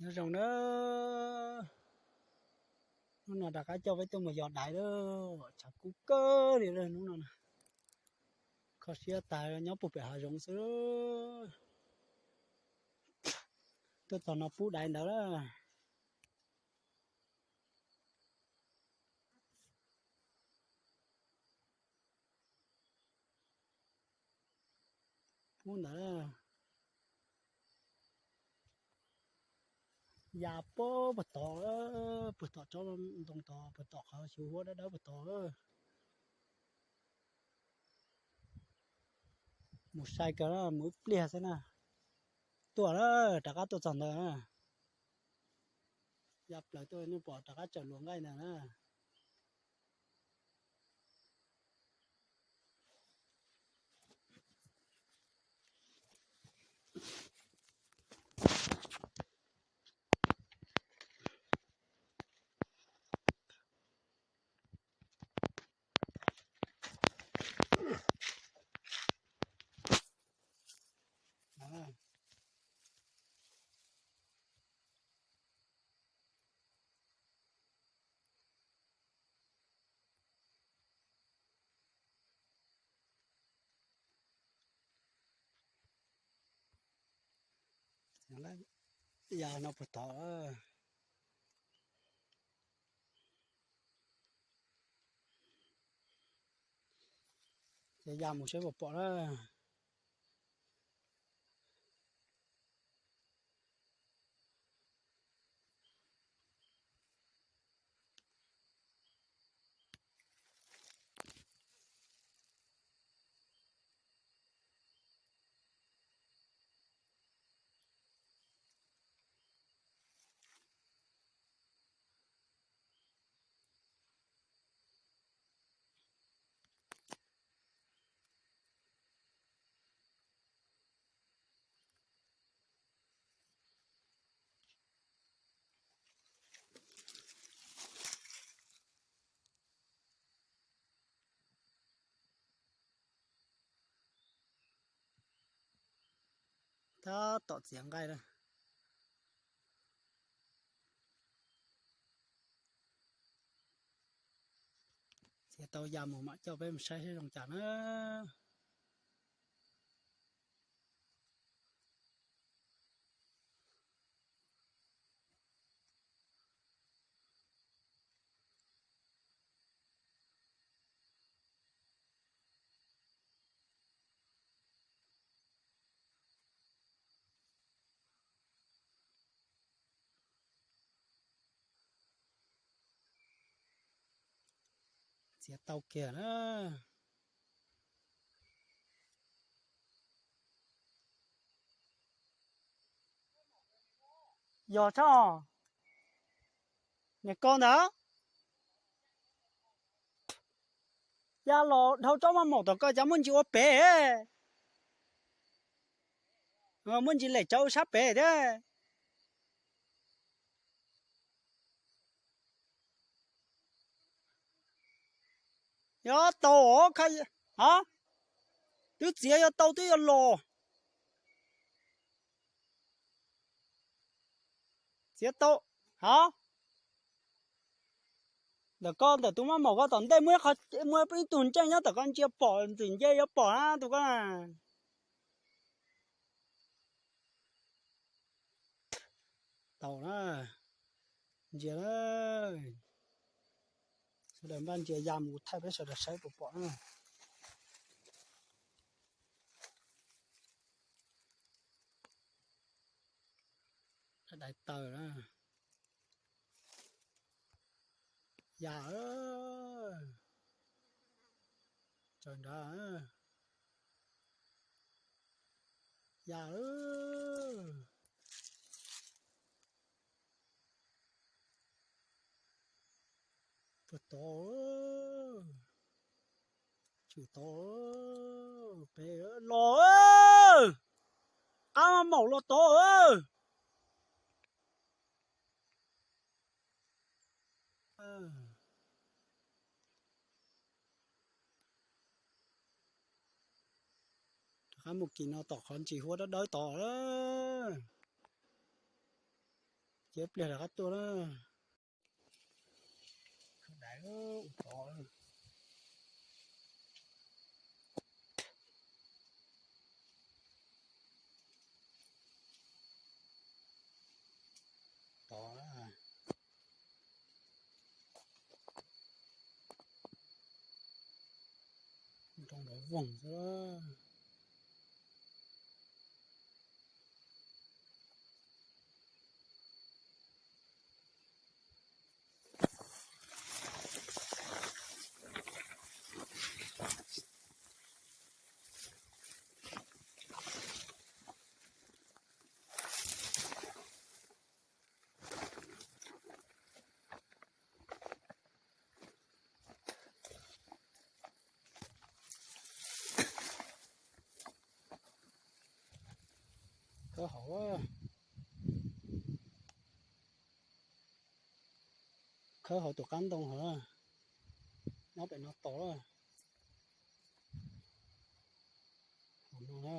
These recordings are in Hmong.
Nyob zoo na, hnub no rov qab coj peb tuaj mus yos daiv lawm, tshav kub kawg li lawm hnub no na. Kho siab tas, nyob puag pem hav zoov xwb. Tuaj txog no pub daiv ntawd lawm. Pub ntawd, ya puag tod, puag tom tsob ntoo tod, puag tom qhov xyuv huab dawb dawb puag tod. Mus sai kawg, mus ib pliag xwb na. Tuaj na, rov qab tuaj txog ntawd na. Ya plaws tuaj nej pom rov qab tsaws luas nqaij ntawd na. Ya no puag tod. Ces ya mus saib puas pom na. Tab tom txiav nqaij na. Txiav tau ya mus mam coj peb mus saib seb zoo cas na. Txiav tau kiag na. Yog tso, niam ko ntawd. Ya los dhau tsob maj maum tom ko cas muaj ntsis ua pem, muaj ntsis lem tsawv sab pem thiab. Yog tau os, a, twb txiav yuav tau twb yuav los. Txiav tau, a, ntawm ko ntawm tus maj maum ko tom ntej muaj ib tug ntseej nyob tom ko ntsia pom, ntxim nce yuav pom na tus ko na. Tau na, ntsia na, sawv daws npaj ntsia ya mus thaij peb sawv daws saib puas pom na. Dais taws na. Ya, tsaws nrad. Ya, puag tod, tshwm tod, pem los, qab maj maum los tod. Rov qab mus kis no tom qhov ntsis huab dawb dawb tod. Ces ib pliag rov qab tuaj na. Khawb dais ua tod. Tod na. Nroo nrov voog xwb. Khawb hauv, khawb hauv tus qab ntoo hauv, nyob pem no tos. Hauv no na.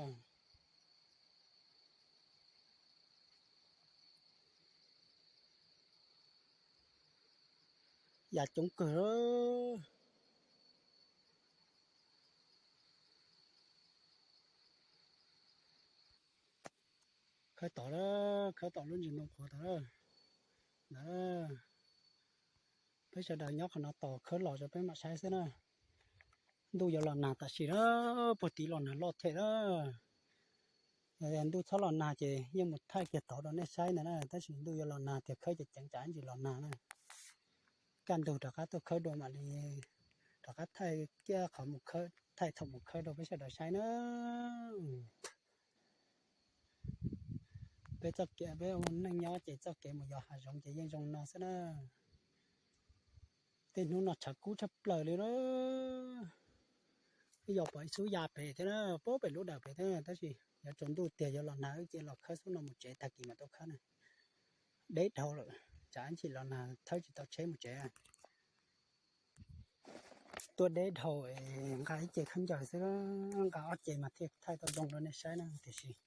Ya coob kawg. Khawb tod, khawb tod lub ntsis ntoo qhuav tod na. Ntawd, peb sawv daws nyob qhov no tos khawb los rau peb mam saib xwb na. Ntuj yuav los nag tam sim na, puag tid los nag loj thiab na. Yog ntuj txhob los nag ces yeej mus thaij kiag tod rau nej saib ntag na, tab sis ntuj yuav los nag tiag khawb ces ceev tsam ntsis los nag na. Kaj ntug rov qab tuaj khawb dua mam li rov qab thaij kiag qhov mus khawb, thaij thaum mus khawb rau peb sawv daws saib na. Peb txoj kev, peb ua neej nyob ces txoj kev mus yos hav zoov ces yeej zoo no xwb na. Tej hnub no tshav kub tshaj plaws li na. Yog pom ib xub ya pem thiab na, pem lub dawm pem thiab, tab sis yuav tsaus ntuj tiag yuav los nag wb ces los khawb xub no mus tsev, tag kis mam tuaj khawb na. Deb dhau lawm, tsam ib ntsis los nag thawb tsis tau tsheb mus tsev. Tuaj deb dhau, nqa ib ce khaub ncaws xwb, nqa ob ce mas thiaj thaij tau zoo rau nej saib na, tiam sis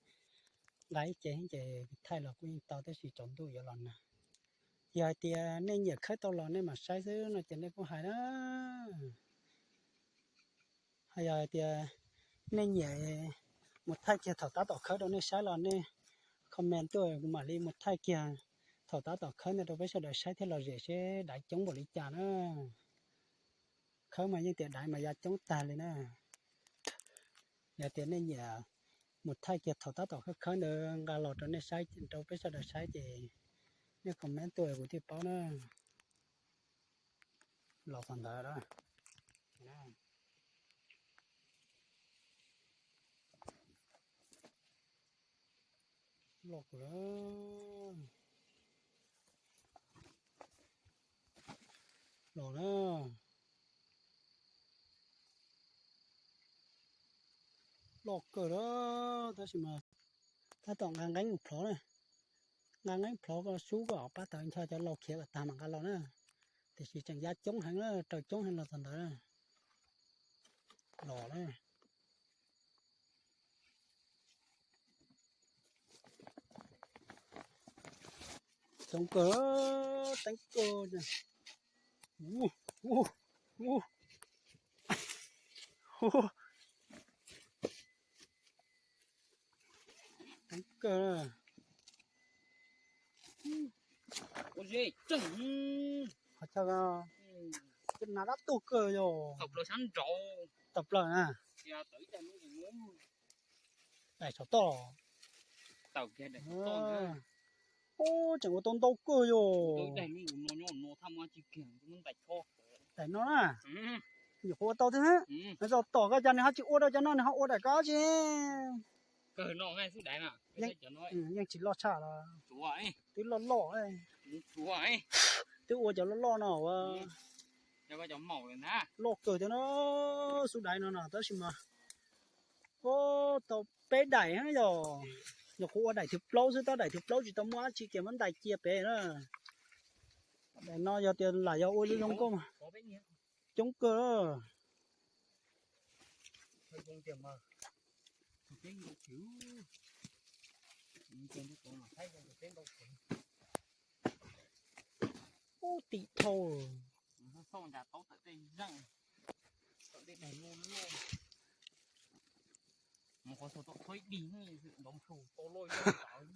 nqa ib ce ces thaij los kuj yeej tau tab sis tsaus ntuj yuav los nag. Yog hais tias nej nyiam khawb tau los nej mam saib xwb no ces nej kuj hais na. Yog hais tias nej nyiam mus thaij kiag thaum tab tom khawb rau nej saib los nej comment tuaj, kuv mam li mus thaij kiag thaum tab tom khawb ntawd rau peb sawv daws saib thiab lom zem seb daiv coob npaum li cas na. Khawb mas yeej tias daiv mas ya coob tag li na. Yog tias nej nyiam mus thaij kiag thaum tab tom khawb khawb ntawd nqa los rau nej saib, rau peb sawv daws saib ces nej comment tuaj kuv thiaj paub na. Los txog ntawd a. Loj kawg, los na, loj kawg a, tab sis mas tab tom nqa nqeeb mus plhov na, nqa nqeeb plhov koj sub koj pab tawv ncho cov laus khiav kom tag mam nqa los na, tiam sis tseem ya coob heev na, raws coob heev los txog ntawd na, los na. Coob kawg, teeb kawg. Teeb kawg. Qhov chaw nas dab tuag kawg yog tawm plaws na. Daim saum toj. Ub, tseem ua tau ntau kawg yog. Daim no na. Nyuam qhuav ua tau thiab. Nws txog tom koj cas nws ho tsis ua rau cov no, nws ho ua daim koj tsi. Yeej tsis loj tshaj los. Twb loj loj. Twb ua cov loj loj no ua loj kawg thiab na. Xub daiv no no tab sis mas ua tau peb daim yog. Nyuam qhuav ua daim thib plaub xwb, tab daim thib plaub tsis tau muaj dab tsi kiag muab ntais cia pem na. Daim no yog tias lam yog ua zoo zoo nkauj mas coob kawg. Ua tau, ua tau, ua tau. Ua tau, ua tau. Ub, tim thau. Xauj ncas taub tawm tej zeej, tawm tej daig loj loj. Mus qhov xaus tau qhov ib dig nov hu tau loj ib tawv.